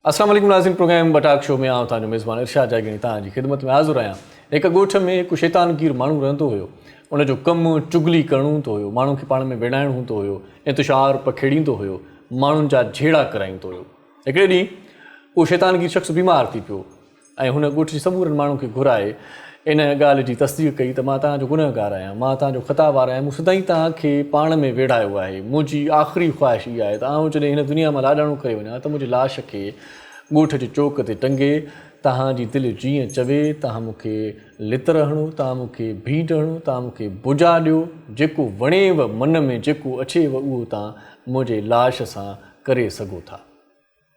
اسلام عليڪم ناظرين پروگرام ٻٽاڪ شو ۾ آئون توهان جو ميزبان ارشاد جاگيراڻي توهان جي خدمت ۾ حاضر آهيان. هڪ ڳوٺ ۾ هڪ شيطان گير ماڻهو رهندو هيو. ان جو ڪم چغلي ڪرڻ هوندو هيو، ماڻهن کي پاڻ ۾ ويڙهائڻ هوندو هيو، انتشار پکيڙيندو هيو، ماڻهن جا جهيڙا ڪرائيندو هيو. هڪڙي ڏينهن اهو شيطان گير شخص بيمار ٿي پيو. ۽ هن ڳوٺ جي سمورن ماڻهن کي گهرائي ان ڳالهه جي تصديق ڪئي ته مان توهان جو گنهگار آهيان، مان توهان جو خطاوار آهيان، مون سدائين توهان کي پاڻ ۾ ويڙهايو آهي، منهنجي آخري خواهش اها آهي ته آئون جڏهن هن دنيا مان لاڏاڻو ڪري وڃان ته منهنجي لاش کي ڳوٺ جي چوڪ تي ٽنگي توهان جي دل جيئن چوي توهان مون کي لتر هڻو، توهان مون کي ڀينڊ هڻو، توهان مون کي بجا ڏيو، جيڪو وڻيو من ۾ جيڪو اچيو اهو توهان منهنجي لاش سان ڪري سگهو ٿا.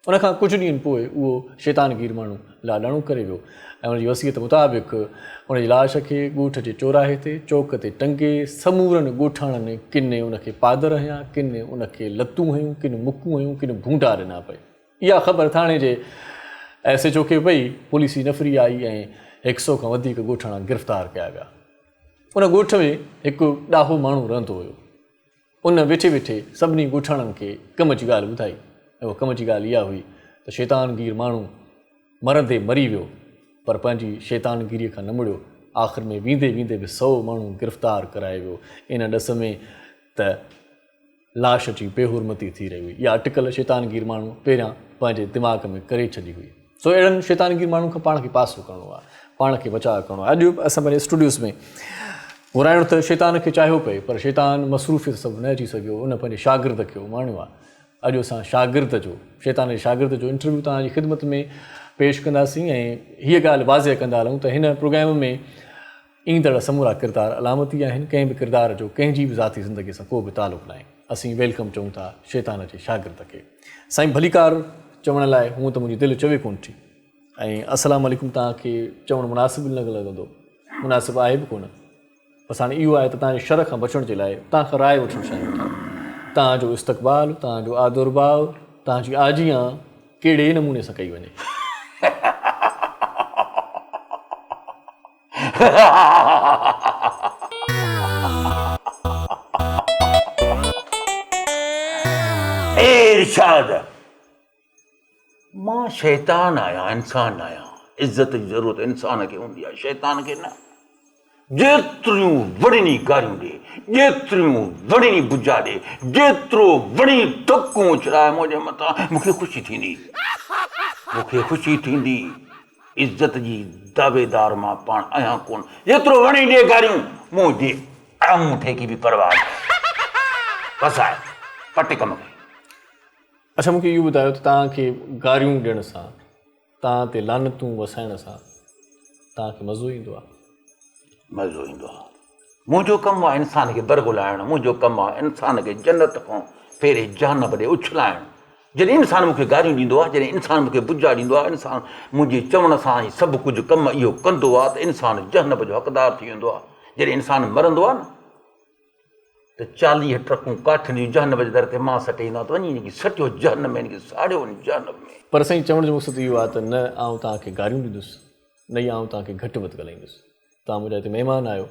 ان کان ڪجهه ڏينهن پوء اهو شيطان گير ماڻهو لاڏاڻو ڪري ويو ۽ ان جي وصيت مطابق ان جي لاش کي ڳوٺ جي چوراهي تي چوڪ تي ٽنگي سمورن ڳوٺاڻن ڪن ان کي پادر هنيا، ڪن ان کي لتون هنيون، ڪن مڪون هنيون، ڪن ڀونڊا ڏنا پئي. اها خبر ٿاڻي جي ايس ايڇ او کي پئي، پوليس جي نفري آئي ۽ هڪ سئو کان وڌيڪ ڳوٺاڻا گرفتار ڪيا ويا. ان ڳوٺ ۾ هڪ ڏاهو ماڻهو رهندو هيو. ان ويٺي ويٺي سڀني ڳوٺاڻن کي ڪم جي ڳالهه ٻڌائي ۽ اها ڪم جي ڳالهه اها هئي ته شيطان گير ماڻهو مرندي مري ويو پر پنهنجي شيطان گيريء کان نه مڙيو، آخر ۾ ويندي ويندي به سئو ماڻهو گرفتار ڪرائي ويو ان ڏس ۾ ته لاش جي بي حرمتي ٿي رهي هئي. اها اٽڪل شيطان گير ماڻهو پهريان پنهنجي دماغ ۾ ڪري ڇڏي هئي. سو اهڙن شيطانگير ماڻهن کان پاڻ کي پاسو ڪرڻو آهي، پاڻ کي بچاء ڪرڻو آهي. اڄ اسان پنهنجي اسٽوڊيوز ۾ گهرائڻ ته شيطان کي چاهيو پئي پر شيطان مصروفيت سبب نه اچي سگهيو، ان پنهنجي شاگرد کي اماڻيو آهي. اڄ اسان شاگرد جو، شيطان جي شاگرد جو انٽرويو توهان جي خدمت ۾ پيش ڪنداسين ۽ هيء ڳالهه واضح ڪندا هلون ته هن پروگرام ۾ ايندڙ سمورا ڪردار علامتي آهن، ڪنهن به ڪردار جو ڪنهن جي به ذاتي زندگي سان ڪو به تعلق ناهي. اسين welcome چئون ٿا شيطان جي شاگرد کي. سائين ڀليڪار چوڻ لاء هونء ته منهنجي دل چوي ڪونه ٿي ۽ السلام عليڪم توهان کي چوڻ مناسب به نه لڳندو، مناسب آهي به ڪونه. بس هاڻي اهو آهي ته توهان جي شر کان بچڻ جي لاء توهان کان راء وٺڻ چاهيون ٿا. توهان جو استقبال، توهان جو آدرڀاء، توهان جي آجيان ڪهڙي نموني سان ڪئي وڃي؟ اي ارشاد! مان شيطان آهيان، انسان نه آهيان. عزت جي ضرورت انسان کي هوندي آهي، شيطان کي نه. جيتريون وڻين گاريون ڏي، جيتريون وڻين بجا ڏي، جيترو وڻين ٿڪون اڇلائي منهنجي مٿان، مون کي خوشي ٿيندي. مون کي خوشي ٿيندي. عزت جي دعويدار مان پاڻ آهيان ڪونه. جيترو وڻي ڏي گاريون، منهنجي آڱوٺي کي به پرواهه ناهي. بس آهي، پٽ ڪم کي. اڇا مون کي اهو ٻڌايو ته توهان کي گاريون ڏيڻ سان، توهان تي لعنتون وسائڻ سان توهان کي مزو ايندو آهي؟ مزو ايندو آهي. منهنجو ڪم آهي انسان کي برغلائڻ، منهنجو ڪم آهي انسان کي جنت کان ڦيري جهنم ڏي اڇلائڻ. جڏهن انسان مون کي گاريون ڏيندو آهي، جڏهن انسان مون کي بجا ڏيندو آهي، انسان منهنجي چوڻ سان ئي سڀ ڪجهه ڪم اهو ڪندو آهي ته انسان جهنم جو حقدار ٿي ويندو آهي. جڏهن انسان مرندو آهي نه ته 40 ٽرڪون ڪاٺين جون جهنم جي در تي مان سٽي ايندو آهيان ته وڃي هن کي سٽيو جهنم ۾ هن کي ساڙيو وڃي جهنم ۾. پر سائين چوڻ جو مقصد اهو آهي ته نه آئون توهان کي گاريون ڏيندس نه ئي آئون توهان کي گهٽ وڌ ڳالهائيندس. توهان منهنجا هتي مهمان آهيو.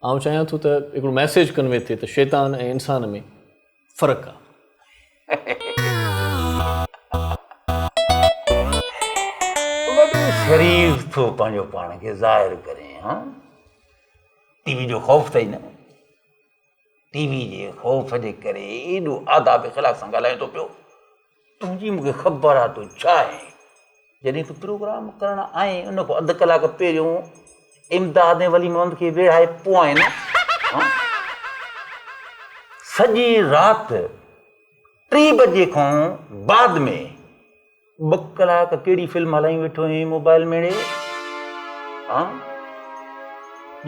آئون چاهيان ٿو ته هڪڙو ميسيج ڪنوي ٿئي ته شيطان ۽ انسان ۾ فرق آ. وڏو شريف ٿو پنهنجو پاڻ کي ظاهر ڪرين ها. ٽي وي جو خوف اٿئي نه. ٽي وي جي خوف جي ڪري ايڏو آداب اخلاق سان ڳالهائين ٿو پيو. تنهنجي مون کي خبر آ تون ڇا آهين. جڏهن تون پروگرام ڪرڻ آئين ان کان اڌ ڪلاڪ پهريون امداد ۽ ولي محمد کي ويڙهائي پوء آئين نه. سڄي رات 3 بجي کان بعد ۾ 2 ڪلاڪ ڪهڙي فلم هلائين ويٺو هئين موبائل ۾ ڙي ها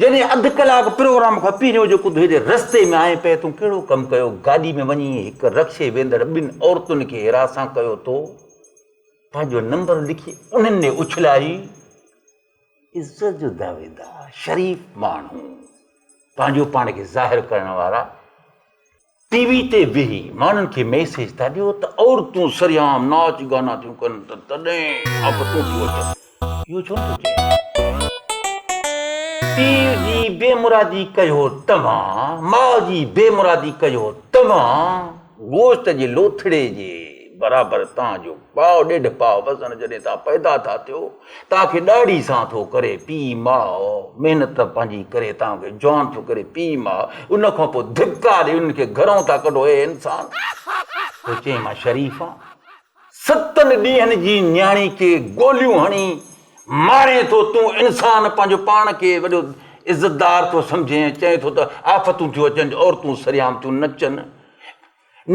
جڏهن اڌ ڪلاڪ پروگرام کان پهريون جيڪو تون هيڏي رستي ۾ آئين پئي تون ڪهڙو ڪم ڪيو گاڏي ۾ وڃي هڪ رڪشي ويندڙ ٻن عورتن کي هراسان ڪيو تو پنهنجو نمبر لکي انهن ڏي اڇلائي عزت جو دعويدار شريف ماڻهو پنهنجو پاڻ کي ظاهر ڪرڻ وارا ٽي وي تي ويهي ماڻهن کي ميسيج ٿا ڏيو ته عورتون سرعام ناچ گانا ٿيون ڪن ته تڏهن آفتون ٿيون اچن. اهو ڇو نٿو چئين؟ پيء جي بي مرادي ڪيو توهان، ماء جي بي مرادي ڪيو توهان، گوشت جي لوٿڙي جي برابر توهان جو پاء ڏيڍ پاء وزن جڏهن توهان پيدا ٿا ٿيو توهان کي ڏاڙهي سان ٿو ڪري پيء ماء محنت پنهنجي ڪري توهان کي جوان ٿو ڪري پيء ماء ان کان پوء ڌڪا ڏئي انهن کي گهرئون ٿا ڪڍو اي انسان ٿو چئين مان شريف آن ستن ڏينهن جي نياڻي کي گوليون هڻي مارين ٿو تون انسان پنهنجو پاڻ کي وڏو عزتدار ٿو سمجهين ۽ چئين ٿو ته آفتون ٿيون اچن جو عورتون سرعام ٿيون نچن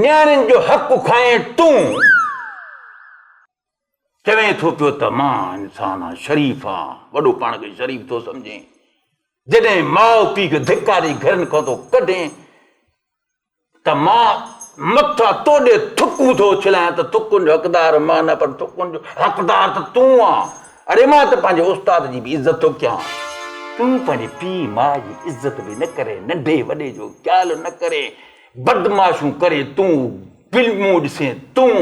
نياڻين جو حق کائين تون چوين ٿو پيو ته مان انسان آن شريف آن وڏو پاڻ کي شريف ٿو سمجهين جڏهن ماء پيء کي ڌڪا ڏئي گهرن کان ٿو ڪڍين ته مان مٿان توڏي ٿڪون ٿو اڇلايان ته ٿڪن جو حقدار مان نه پر ٿڪن جو حقدار ته تون آن. اڙي مان ته پنهنجي استاد جي به عزت ٿو ڪيان. تون پنهنجي پيء ماء جي عزت به نه ڪرين، ننڍي وڏي جو خيال نه ڪرين، بدمعاشون ڪرين تون، فلمون ڏسين تون.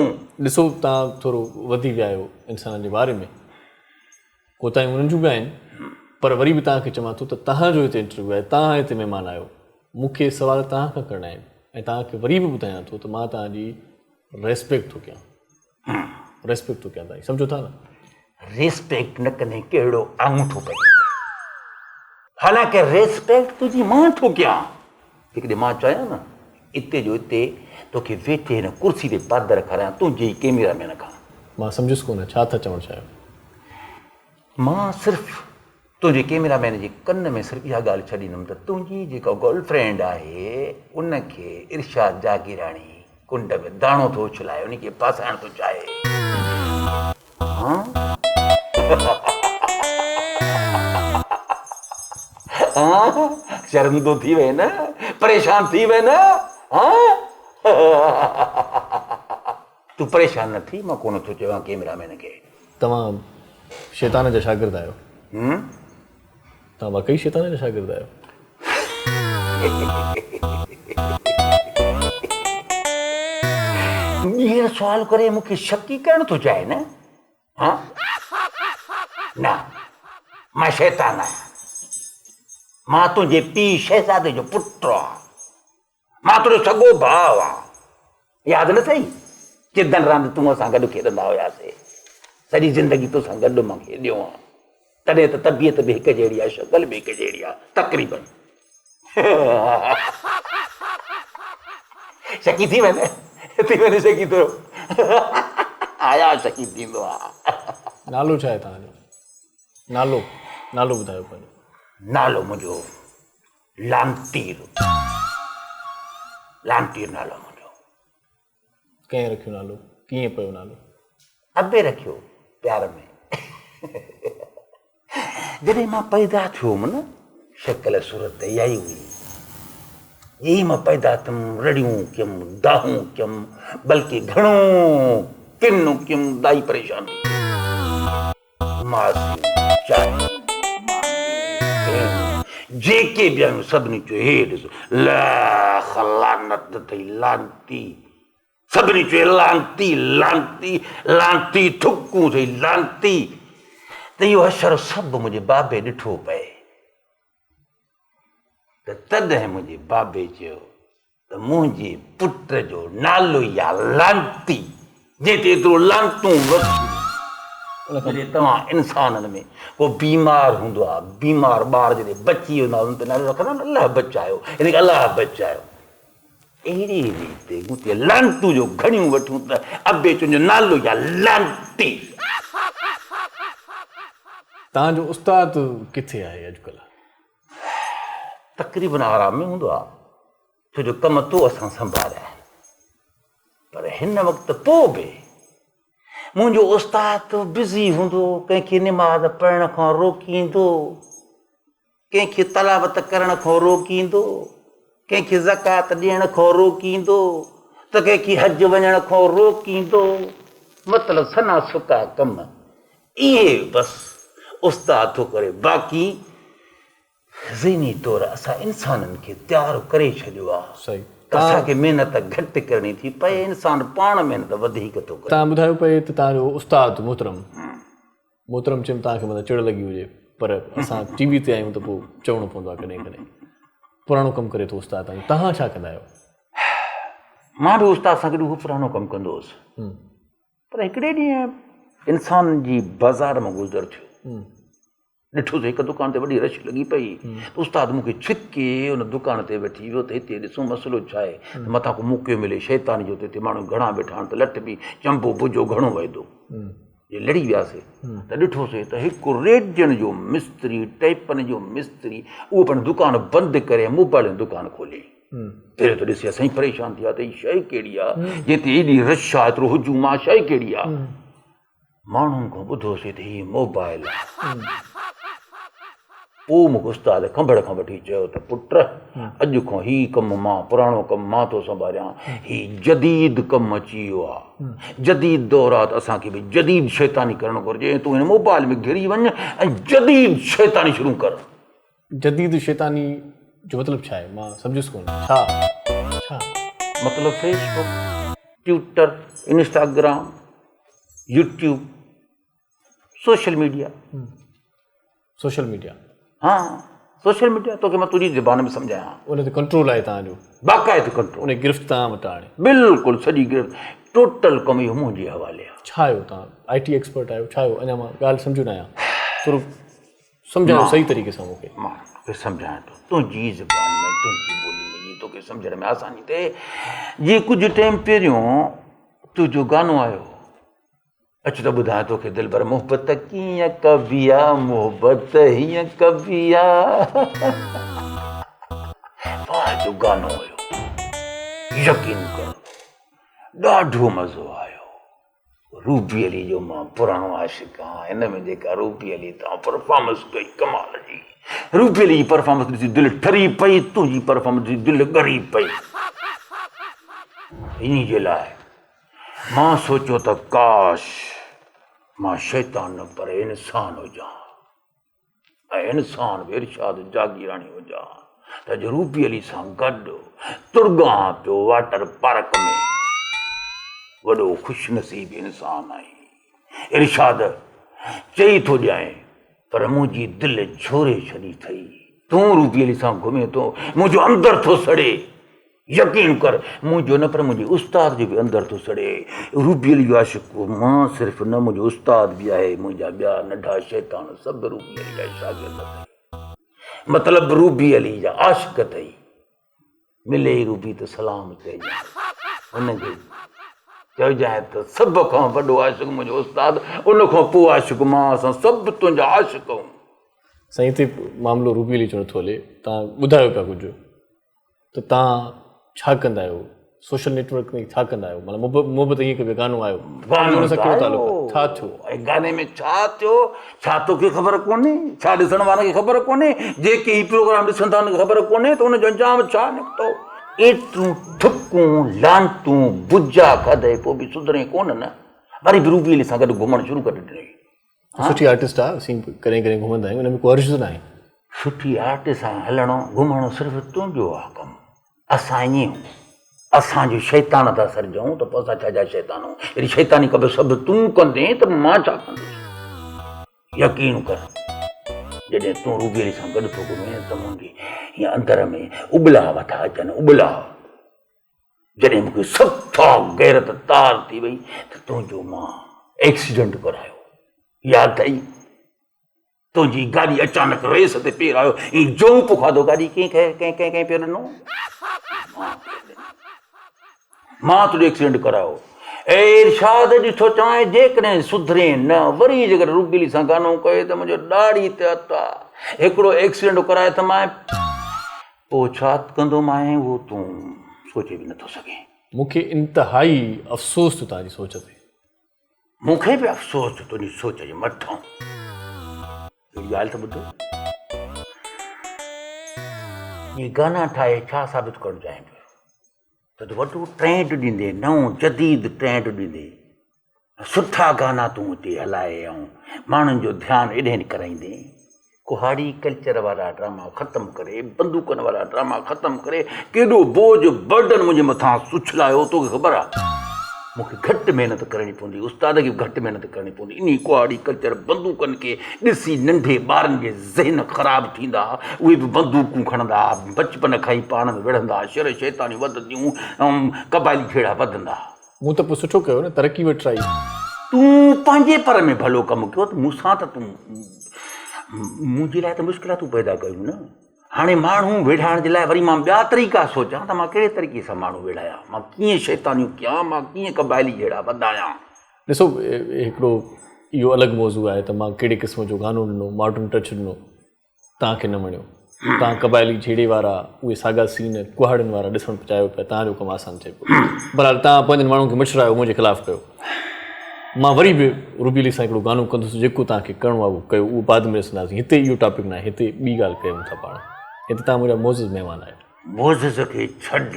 ڏسو توهان ٿورو وڌي ويا آهيو انسانن جي باري ۾. ڪوتاهيون انهن جون به آهن پر وري به توهان کي چوان ٿو ته توهان جو هتي انٽرويو آهي توهان هتي مهمان آهيو مون کي سوال توهان کان ڪرڻا آهن ۽ توهان کي وري به ٻڌايان ٿو ته مان توهان جي ريسپيڪٽ ٿو ڪيان ريسپيڪٽ ٿو ڪيان توهان جي سمجهو ٿا نه. ريسپيڪٽ نه ڪندين ڪهڙو آڱوٺو پئجي ويندو حالانڪه ريسپيڪٽ تنهنجي مان ٿو ڪيان جيڪڏهن مان چاهيان نه اتي جو اتي توکي ويٺي هن ڪرسي تي پادر کارايان تنهنجي ئي ڪيميرا مين کان. مان سمجهيس ڪونه ڇا ٿا چوڻ چاهيو. مان صرف تنهنجي ڪيميرا مين جي ڪن ۾ صرف اها ڳالهه ڇڏيندم ته تنهنجي جيڪا گرل فرينڊ آهي ان کي ارشاد جاگيراڻي ڪنڊ ۾ داڻو ٿو اڇلائي ان کي ڦاسائڻ ٿو چاهي. ها ها شرمندو ٿي وئين نه پريشان ٿي وئين نه ها تون پريشان نه ٿي مان ڪونه ٿو چوان ڪيمرا مين کي. توهان شيطان جا شاگرد آهيو. توهان واقعي شيطان جا شاگرد آهيو. ٻيهر سوال ڪري مون کي شڪي ڪرڻ ٿو چاهي نه؟ ها؟ نه، مان شيطان آهيان. مان تنهنجي پيء شهزادي جو پٽ آهيان. مان تنهنجو سڳو ڀاء آهيان. ياد نه اٿئي؟ چدن راند تون اسان گڏ کيڏندا هياسي. سڄي زندگي توسان گڏ مان کيڏيو آهيان. تڏهن ته طبيعت به هڪ جهڙي آهي، شڪل به هڪ جهڙي آهي تقريبن. شڪي ٿي وئين نه؟ ٿي وئين نه شڪي ٿورو؟ آيا شڪي ٿيندو آهي. نالو ڇا آهي توهان جو؟ نالو نالو ٻڌايو پنهنجو. نالو منهنجو لانتير. لانتير نالو منهنجو. ڪنهن رکيو نالو؟ ڪيئن پيو نالو؟ ابي رکيو پيار ۾. جڏهن مان پيدا ٿيو هوم نه، شڪل صورت ته اها ئي هئي. جيئن ئي مان پيدا ٿيم، رڙيون ڪيم، دانهون ڪيم، بلڪه گهڻو ڪن ڪيم، دائي پريشان ٿي وئي. ماسيون، چاچيون، ماميون، ڀيڻيون، جيڪي به آيون سڀني چيو هي ڏس لک لعنت اٿئي لعنتي. سڀني چيو لعنتي لعنتي لعنتي ٿڪون اٿئي لعنتي. ته اهو حشر سڀ منهنجي بابي ڏٺو پئي ته تڏهن منهنجي بابي چيو ته منهنجي پٽ جو نالو ئي آ لعنتي، جنهن تي ايترو لعنتون وسيون. جڏهن توهان انسانن ۾ ڪو بيمار هوندو آ، بيمار ٻار جڏهن بچي ويندو آ، ان تي نالو رکندا آهن نه الله بچايو، يعني ڪه الله بچايو. اهڙي ريت مون تي لعنتون جو گهڻيون وٺيون ته ابي تنهنجو نالو ئي آ لعنتي. توهان جو استاد ڪٿي آهي اڄڪلهه؟ تقريبن آرام ۾ هوندو آ ڇو جو ڪم تو اسان سنڀاليا آهن پر هن وقت پوء به منهنجو استاد بزي هوندو ڪنهن کي نماز پڙهڻ کان روڪيندو ڪنهن کي تلاوت ڪرڻ کان روڪيندو ڪنهن کي زڪوات ڏيڻ کان روڪيندو ته ڪنهن کي حج وڃڻ کان روڪيندو مطلب سنا سڪا ڪم اهي بس استاد ٿو ڪري باقي ذهني طور اسان انسانن کي تيار ڪري ڇڏيو آ ته اسان کي محنت گهٽ ڪرڻي ٿي پئي انسان پاڻ محنت وڌيڪ ٿو ڪري. توهان ٻڌايو پئي ته توهان جو استاد محترم محترم چيم توهان کي متان چڙ لڳي هجي پر اسان ٽي وي تي آهيون ته پوء چوڻو پوندو آ ڪڏهن ڪڏهن پراڻو ڪم ڪري ٿو استاد توهان جو توهان ڇا ڪندا آهيو؟ مان به استاد سان گڏ اهو پراڻو ڪم ڪندو هوس. پر هڪڙي ڏينهن انسان جي بازار مان گذر ٿيو. ڏٺو ته هڪ دڪان تي وڏي رش لڳي پئي. استاد مون کي ڇڪي ان دڪان تي وٺي ويو ته هتي ڏسون مسئلو ڇا آهي ته متان ڪو موقعو ملي شيطان جو ته هتي ماڻهو گهڻا ويٺا آهن ته لٺ به چنبو بجو گهڻو وهندو. جي لڙي وياسي ته ڏٺوسي ته هڪ ريڊين جو مستري، ٽيپن جو مستري اهو پنهنجو دڪان بند ڪري موبائل جو دڪان کولي. پهريون ته ڏسي اسين پريشان ٿي ويا ته هي شيء ڪهڙي آ جنهن تي ايڏي رش آ، ايترو هجوم آ، شيء ڪهڙي آ. ماڻهن کان ٻڌوسي ته هي موبائل آ. پوء مون کي استاد کنڀڙ کان وٺي چيو ته پٽ اڄ کان هي ڪم مان پراڻو ڪم مان ٿو سنڀاليان، هي جديد ڪم اچي ويو آ، جديد دور آ ته اسان کي به جديد شيطاني ڪرڻ گهرجي ۽ تون هن موبائل ۾ گهري وڃ ۽ جديد شيطاني شروع ڪر. جديد شيطاني جو مطلب ڇا آهي؟ مان سمجهيس ڪونه. ڇا؟ ڇا؟ مطلب Facebook, Twitter, Instagram, YouTube, social media. Social media. ها سوشل ميڊيا توکي مان تنهنجي زبان ۾ سمجهايان. ان تي ڪنٽرول آهي توهان جو. باقاعده ڪنٽرول. ان گرفت توهان وٽ آهي. بلڪل سڄي گرفت ٽوٽل ڪم اهو منهنجي حوالي آهي. ڇا آهيو توهان آئي ٽي ايڪسپرٽ آهيو ڇا آهيو اڃا مان ڳالهه سمجهيو نه آهيان ٿورو سمجهايو صحيح طريقي سان مون کي. مان توکي سمجهايان ٿو تنهنجي زبان ۾ تنهنجي ٻولي ۾ جيئن توکي سمجهڻ ۾ آساني ٿئي جيئن ڪجهه ٽيم پهريون تنهنجو گانو آيو هو. اچ ته ٻڌايان توکي دلبر محبت ڪيئن ڪبي آ محبت هيئن ڪبي آ واهه جو گانو هيو يقين ڪر ڏاڍو مزو آيو روبي علي جو مان پراڻو عاشق آهيان هن ۾ جيڪا روبي علي تان پرفارمنس ڪئي ڪمال جي روبي علي جي پرفارمنس ڏسي دل ٺري پئي تنهنجي پرفارمنس ڏسي دل ڳري پئي انهي جي لاء مان سوچيو ته ڪاش مان شيطان نه پر انسان هجان ۽ انسان به ارشاد جاگيراڻي هجان ته اڄ روپي علي سان گڏ ترڳان پيو واٽر پارڪ ۾. وڏو خوش نصيب انسان آهين ارشاد، چئي ٿو ڏيانء پر منهنجي دل جهوري ڇڏي اٿئي. تون روپي علي سان گهمين ٿو، منهنجو اندر ٿو سڙي. يقين ڪر منهنجو نه پر منهنجي استاد جو به اندر ٿو سڙي. روبيل جو عاشق مان صرف نه منهنجو استاد به آهي، منهنجا ٻيا ننڍا شيطان سڀ روبي علي جا شاگرد اٿئي. مطلب روبي علي جا عاشق اٿئي. ملي روبي ته سلام چئجانء. هن کي چئجانء ته سڀ کان وڏو عاشق منهنجو استاد، ان کان پوء عاشق مان، اسان سڀ تنهنجا عاشق آهيون. سائين هتي معاملو روبي علي جو نٿو هلي، توهان ٻڌايو پيا ڪجهه. ته توهان ڇا ڪندا آهيو سوشل نيٽ ورڪ ۾ ڇا ڪندا آهيو معنيٰ محبت ائين ڪبي گانو آيو گانو ان سان ڪهڙو تعلق آهي ڇا ٿيو ۽ گاني ۾ ڇا ٿيو ڇا توکي خبر ڪونهي ڇا ڏسڻ وارن کي خبر ڪونهي جيڪي هي پروگرام ڏسن ٿا انهن کي خبر ڪونهي ته ان جو انجام ڇا نڪتو ايتريون ٿڪون لعنتون بجا کاڌئي پوء به سڌرين ڪونه نه وري به روبي علي سان گڏ گهمڻ شروع ڪري ڏنئي سٺي آرٽسٽ آ اسين ڪڏهن ڪڏهن گهمندا آهيون ان ۾ ڪو حرج ته ناهي. سٺي آرٽسٽ سان هلڻو گهمڻو صرف تنهنجو آ ڪم اسان ائين آهيون اسان جو شيطان ٿا سرجون ته پوء اسان ڇا جا شيطان آهيون جڏهن شيطاني ڪم سڀ تون ڪندين ته مان ڇا ڪندس يقين ڪر جڏهن تون روبيلي سان گڏ ٿو گهمين ته منهنجي هيئن اندر ۾ اٻلاهه ٿا اچن اٻلاهه. جڏهن مون کي سخت غيرت تار ٿي وئي ته تنهنجو مان ايڪسيڊنٽ ڪرايو. ياد اٿئي؟ تنهنجي گاڏي اچانڪ ريس تي پير آيو ۽ جونپ کاڌو گاڏي ڪنهن کي ڪنهن ڪنهن ڪنهن پير ڏنو؟ مان پير ڏنو. مان تنهنجو ايڪسيڊنٽ ڪرايو. اي ارشاد اڄ ٿو چوانء جيڪڏهن سڌرين نه وري جيڪڏهن روبيلي سان گانو ڪيو ته منهنجو ڏاڙهي تي هٿ آ. هڪڙو ايڪسيڊنٽ ڪرايو ته مان پوء ڇا ڪندومانء اهو تون سوچي به نٿو سگهين. مون کي انتهائي افسوس ٿيو توهان جي سوچ تي. مون کي به افسوس ٿيو تنهنجي سوچ جي مٿان. هڪ ڳالهه ته ٻڌ. هي گانا ٺاهي ڇا ثابت ڪرڻ چاهين پيو؟ ته تون وڏو ٽرينڊ ڏيندين، نئون جديد ٽرينڊ ڏيندين. سٺا گانا تون اتي هلائي ۽ ماڻهن جو ڌيان ايڏهن ڪرائيندين. ڪهاڙي ڪلچر وارا ڊراما ختم ڪري، بندوقن وارا ڊراما ختم ڪري، ڪيڏو بوجهه Burden منهنجي مٿان اڇلايو توکي خبر آ؟ مون کي گهٽ محنت ڪرڻي پوندي، استاد کي به گهٽ محنت ڪرڻي پوندي. انهي ڪهاڙي ڪلچر بندوقن کي ڏسي ننڍي ٻارن جي ذهن خراب ٿيندا، اهي به بندوقون کڻندا، بچپن کان ئي پاڻ ۾ وڙهندا، شر شيطانيون وڌنديون ۽ قبائلي جهيڙا وڌندا. مون ته پوء سٺو ڪيو نه ترقي وٺرائي. تون پنهنجي پر ۾ ڀلو ڪم ڪيو ته مون سان ته تون منهنجي لاء ته مشڪلاتون پيدا ڪيون نه. هاڻي ماڻهو ويڙهائڻ جي لاء وري مان ٻيا طريقا سوچان ته مان ڪهڙي طريقي سان ماڻهو ويڙهايان، مان ڪيئن شيطانيون ڪيان، مان ڪيئن قبائلي جهيڙا وڌايان. ڏسو هڪڙو اهو الڳ موضوع آهي ته مان ڪهڙي قسم جو گانو ڏنو، ماڊرن ٽچ ڏنو، توهان کي نه وڻيو، توهان قبائلي جهيڙي وارا اهي ساڳا سين ڪهاڙين وارا ڏسڻ چاهيو پيا، توهان جو ڪم آسان ٿئي پيو. بهرحال توهان پنهنجن ماڻهن کي مڇرايو منهنجي خلاف ڪيو. مان وري به روبي علي سان هڪڙو گانو ڪندس جيڪو توهان کي ڪرڻو آهي اهو ڪيو اهو بعد ۾ ڏسنداسين هتي اهو ٽاپڪ ناهي هتي ٻي ڳالهه ڪيون ٿا پاڻ هتي توهان منهنجا معزز مهمان آهيو. معزز کي ڇڏ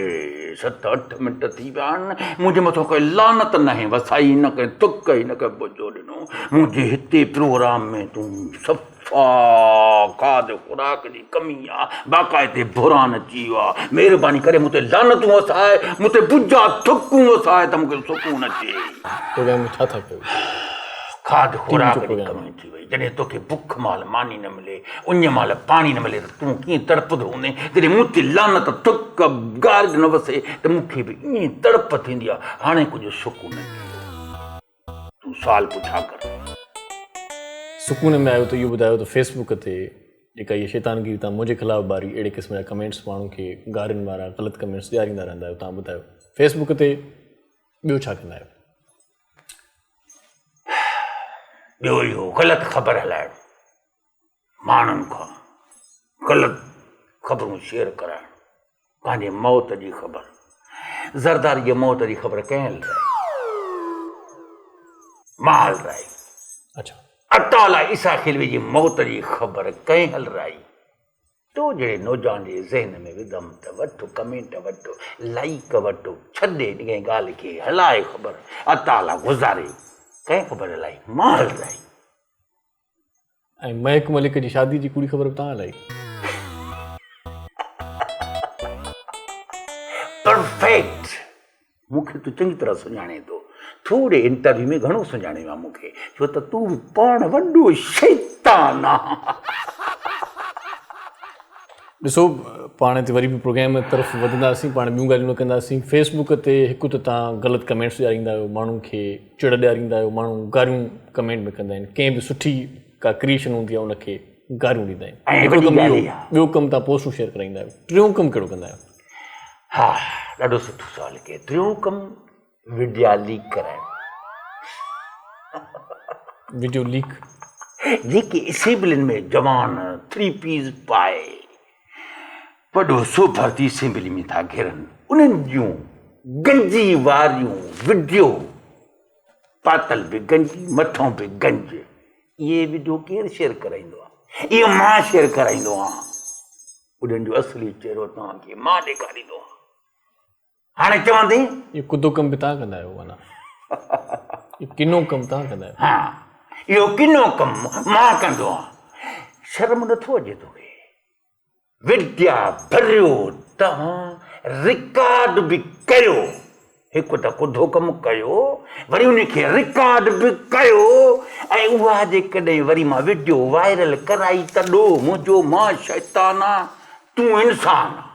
ست اٺ منٽ ٿي ويا آهن منهنجي مٿان ڪنهن لعنت ناهي وسائي نه ڪنهن ٿڪ ۽ نه ڪنهن بجو ڏنو منهنجي هتي پروگرام ۾ تون صفا کاڌ خوراڪ جي ڪمي آ باقاعدي بحران اچي ويو آ مهرباني ڪري مون تي لعنتون وساء مون تي بجا ٿڪون وساء ته مون کي سڪون اچي. پروگرام ۾ ڇا ٿا ڪيو؟ کاڌ خوراڪ جي ڪمي ٿي وئي جڏهن توکي بک مهل ماني نه ملي اڃ مهل پاڻي نه ملي ته تون ڪيئن تڙپندو هوندين جڏهن مون تي لعنت ٿڪ گارڊ نه وسي ته مون کي به ائين تڙپ ٿيندي آ هاڻي ڪجهه سڪون اچي ويو. تون سوال پڇا ڪر. سڪون ۾ آيو ته اهو ٻڌايو ته فيس بڪ تي جيڪا هيء شيطانگيري توهان منهنجي خلاف ٻاري اهڙي قسم جا ڪمينٽس ماڻهن کي گارين وارا غلط ڪمينٽس ڏياريندا رهندا آهيو توهان ٻڌايو فيس بڪ تي ٻيو ڇا ڪندا آهيو؟ ٻيو اهو غلط خبر هلائڻ ماڻهن کان غلط خبرون شيئر ڪرائڻ پنهنجي موت جي خبر زرداري جي موت جي خبر ڪنهن هلرائي؟ مان هلرائي. اڇا. عطاء عيسيٰ خيلوي جي موت جي خبر ڪنهن هلرائي؟ تو جهڙي نوجوان جي ذهن ۾ وڌم ته وٺ ڪمينٽ وٺ لائيڪ وٺ ڇڏ ڪنهن ڳالهه کي هلاء خبر عطاء گذاري ڪنهن خبر هلائي؟ مان هلرائي. ۽ مهڪ ملڪ جي شادي جي ڪوڙي خبر به توهان هلائي. پرفيڪٽ مون کي تون چڱي طرح سڃاڻين ٿو ٿوري انٽرويو ۾ گهڻو سڃاڻيو آهي مون کي ڇو ته تون به پاڻ وڏو شيطان آهين. ڏسو پاڻ هتي وري به پروگرام طرف وڌنداسين پاڻ ٻيون ڳالهيون نه ڪنداسين فيس بڪ تي هڪ ته توهان غلط ڪمينٽس ڏياريندا آهيو ماڻهن کي چڙ ڏياريندا آهيو ماڻهو گاريون ڪمينٽ ۾ ڪندا آهن ڪنهن به سٺي ڪا ڪريئيشن هوندي آهي ان کي گاريون ڏيندا آهن هڪڙو ڪم اهو ٻيو ڪم توهان پوسٽون شيئر ڪرائيندا آهيو ٽيون ڪم ڪهڙو ڪندا آهيو؟ ها ڏاڍو سٺو سوال ڪيو ٽيون ڪم وڊيا ليڪ ڪرائڻ. Video leak? جيڪي اسيمبلين ۾ جوان ٿري پيس پائي وڏو سوڀر ٿي اسيمبلي ۾ ٿا گهرن انهن جون گنجي واريون وڊيو پاتل به گنجي مٿون به گنج اهي وڊيو ڪير شيئر ڪرائيندو آهي اهي مان شيئر ڪرائيندو آهيان انهن جو اصلي چهرو توهان کي مان ڏيکاريندو آهيان. هاڻي چوندين. اهو ڪڌو ڪم به توهان ڪندا آهيو معنيٰ اهو ڪنو ڪم توهان ڪندا آهيو. ها اهو ڪنو ڪم مان ڪندو آهيان. شرم نٿو اچي توکي. وديا ڀريو توهان رڪارڊ به ڪيو. هڪ ته ڪڌو ڪم ڪيو وري ان کي رڪارڊ به ڪيو ۽ اها جيڪڏهن وري مان وڊيو وائرل ڪرائي ته ڏوهه منهنجو مان شيطان آهيان تون انسان آهين.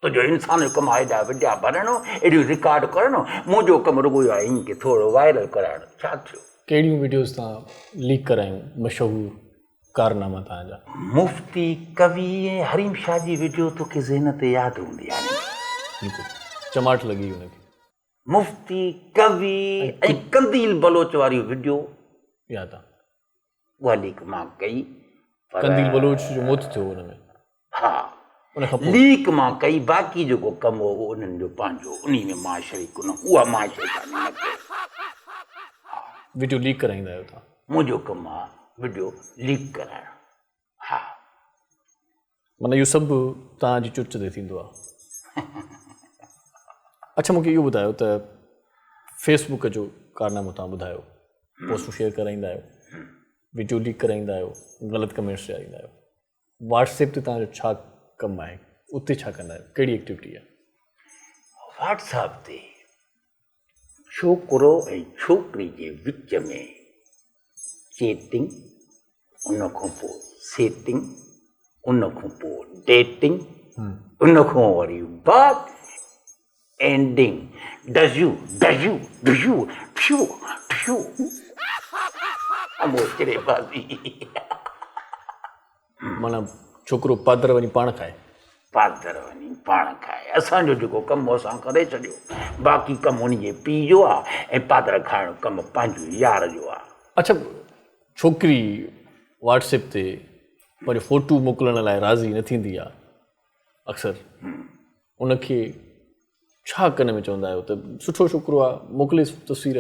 تنهنجو انسان جو ڪم آهي ايڏا وڊيا ڀرڻ، ايڏيون رڪارڊ ڪرڻ، منهنجو ڪم رڳو اهو آهي هن کي ٿورو وائرل ڪرائڻ، ڇا ٿيو؟ ڪهڙيون وڊيوز توهان ليڪ ڪرايون مشهور ڪارناما توهان جا. مفتي قوي ۽ حريم شاهه جي وڊيو توکي ذهن تي ياد هوندي هاڻي. بلڪل چماٽ لڳي هئي ان کي. مفتي قوي ۽ قنديل بلوچ واري وڊيو ياد آ. اها ليڪ مان ڪئي پر قنديل بلوچ جو موت ٿيو ان ۾. ها ان کان پوء. ليڪ مان ڪئي باقي جيڪو ڪم هو اهو انهن جو پنهنجو انهي ۾ مان شريڪ نه اها مان شيطاني نه ڪئي. ها. وڊيو ليڪ ڪرائيندا آهيو توهان. منهنجو ڪم آ وڊيو ليڪ ڪرائڻ. ها. معنيٰ اهو سڀ توهان جي چرچ تي ٿيندو آ. اڇا مونکي اهو ٻڌايو ته فيس بڪ جو ڪارنامو توهان ٻڌايو پوسٽون شيئر ڪرائيندا آهيو وڊيو ليڪ ڪرائيندا آهيو غلط ڪمينٽس ڏياريندا آهيو واٽس ايپ تي توهان جو ڇا ڪم آهي اتي ڇا ڪندا آهيو ڪهڙي ايڪٽيوٽي آهي؟ واٽس ايپ تي ڇوڪرو ۽ ڇوڪري جي وچ ۾ چيٽنگ ان کان پوء سيٽنگ ان کان پوء ڊيٽنگ ان کان وري بعد اينڊنگ ڊزيو ڊزيو ڊزيو ٺيو ٺيو. موچڙي بازي. معنيٰ ڇوڪرو پادر وڃي پاڻ کائي. پادر وڃي پاڻ کائي. اسان جو جيڪو ڪم هو اسان ڪري ڇڏيو. باقي ڪم ان جي پيء جو آ ۽ پادر کائڻ ڪم پنهنجو يار جو آ. اڇا ڇوڪري واٽس ايپ تي پنهنجو فوٽو موڪلڻ لاء راضي نه ٿيندي آ اڪثر ان کي ڇا ڪن ۾ چوندا آهيو ته سٺو ڇوڪرو آ موڪليس تصوير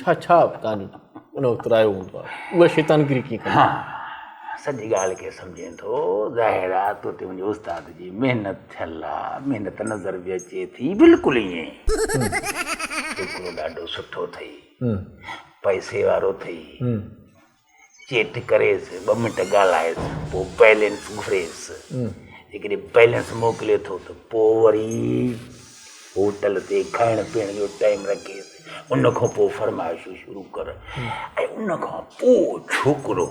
ڇا ڇا توهان جو ان وقت رايو هوندو آ اها شيطانگيري ڪيئن ڪندا ها سڄي ڳالهه کي سمجهين ٿو ظاهر آ تو تي منهنجي استاد جي محنت ٿيل آ محنت نظر به اچي ٿي بلڪل ائين ڇوڪرو ڏاڍو سٺو اٿئي پئسي وارو اٿئي چيٽ ڪريس، ٻه منٽ ڳالهائيس، پوء بئلينس گهريس. جيڪڏهن بئلينس موڪلي ٿو ته پوء وري هوٽل تي کائڻ پيئڻ جو ٽائيم رکيس. ان کان پوء فرمائشون شروع ڪر ۽ ان کان پوء ڇوڪرو